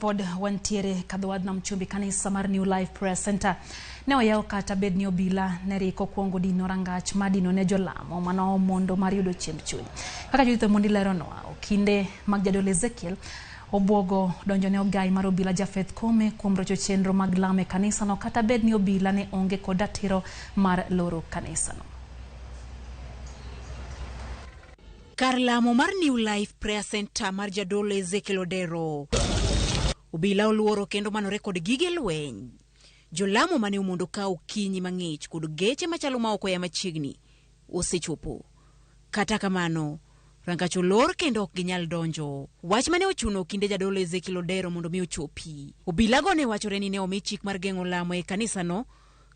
Pod wantiere kadhowadh nam chumbi kanisa mar New Life Prayer Center ne oyaw kata bed ni obila ne rik okwongo dino rangach ma dino ne jolamo mano mondo mar yudo chiemb chuny. Kaka Judith Omondi leronwa, okinde mag jadolo Ezekiel obwogo donjo ne ogai mar obila Japheth Kome kuom rocho chenro mag lamo e kanisano kata bed ni obila ne onge kod ratiro mar loro kanisano. Kar lamo mar New Life Prayer Center mar jadolo Ezekiel Odero. Obila oluoro kendo manore kod gige lweny. Jolamo mane omondo ka okinyi mang'ich kod geche machalo ma ok oya machiegni osechopo. Kata kamano, rangach olor kendo ok ginyal donjo. Wach mane ochuno okinde jadolo Ezekiel Odero mondo mi ochopi. Obilago ne wachore ni ne omi chik mar geng'o lamo e kanisano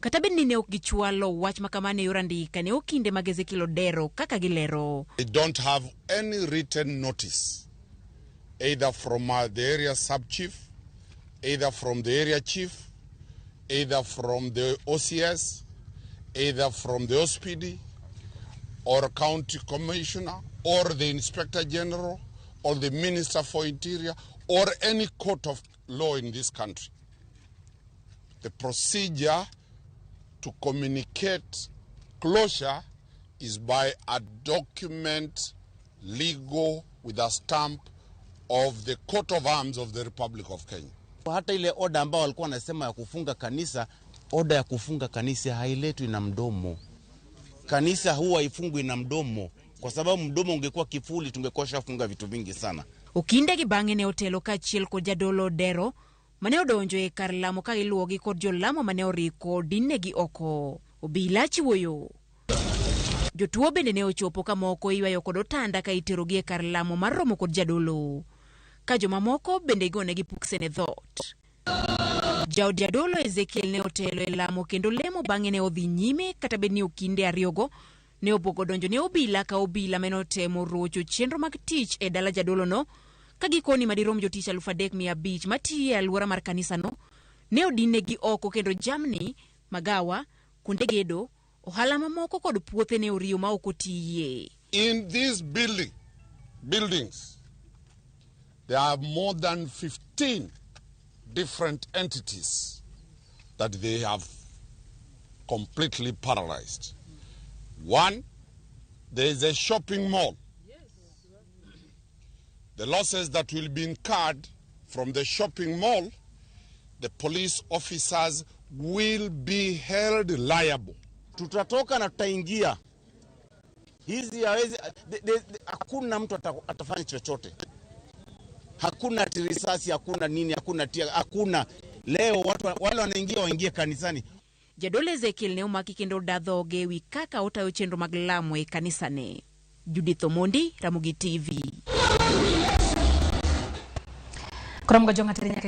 Kata bed ni ne ok gichwalo wach ma kamano e yor andika ne okinde mag Ezekiel Odero kaka gilero. They don't have any written notice either from uh, the area sub chief, either from the area chief, either from the OCS, either from the OSPD or county commissioner or the inspector general or the minister for interior or any court of law in this country. The procedure to communicate closure is by a document legal with a stamp of the coat of arms of the Republic of Kenya. Hata ile oda ambao walikuwa wanasema ya kufunga kanisa, oda ya kufunga kanisa hailetwi na mdomo. Kanisa huwa haifungwi na mdomo, kwa sababu mdomo ungekuwa kifuli, tungekuwa shafunga vitu vingi sana. Okinde gi bang'e ne otelo kaachiel kod jadolo Odero mane odonjo e kar lamo ka giluwogi kod jolamo mane oriko dinnegi oko. Obila chiwo yo. Jotuo bende ne ochopo ka moko iywayo kod otanda ka iterogi e kar lamo mar romo kod jadolo. Ka jomamoko bende igonegi puksen e dhoot. Jaod jadolo Ezekiel ne otelo e lamo kendo lemo bang'e ne odhi nyime kata bed ni okinde ariyogo ne obwogo donjo ne obila ka obila mane otemo rocho chenro mag tich e dala jadolono ka gikoni madirom jotich 3,500 matiyo e alwora mar kanisano ne odinnegi oko kendo jamni, magawa, kuonde gedo, ohala mamoko kod puothe ne oriyo ma ok otiye. In these building, buildings, there are more than 15 different entities that they have completely paralyzed. One, there is a shopping mall. The losses that will be incurred from the shopping mall, the police officers will be held liable. Tutatoka na tutaingia hizi hawezi, hakuna mtu atafanya chochote, hakuna risasi, hakuna nini, hakuna tia, hakuna. Leo watu wale wanaingia waingie kanisani. Jadolo Ezekiel ne omaki kendo oda dhoge ewi kaka otayo chenro mag lamo e kanisane. Judith Omondi, Ramogi TV. Koro mga jong'atere nyaka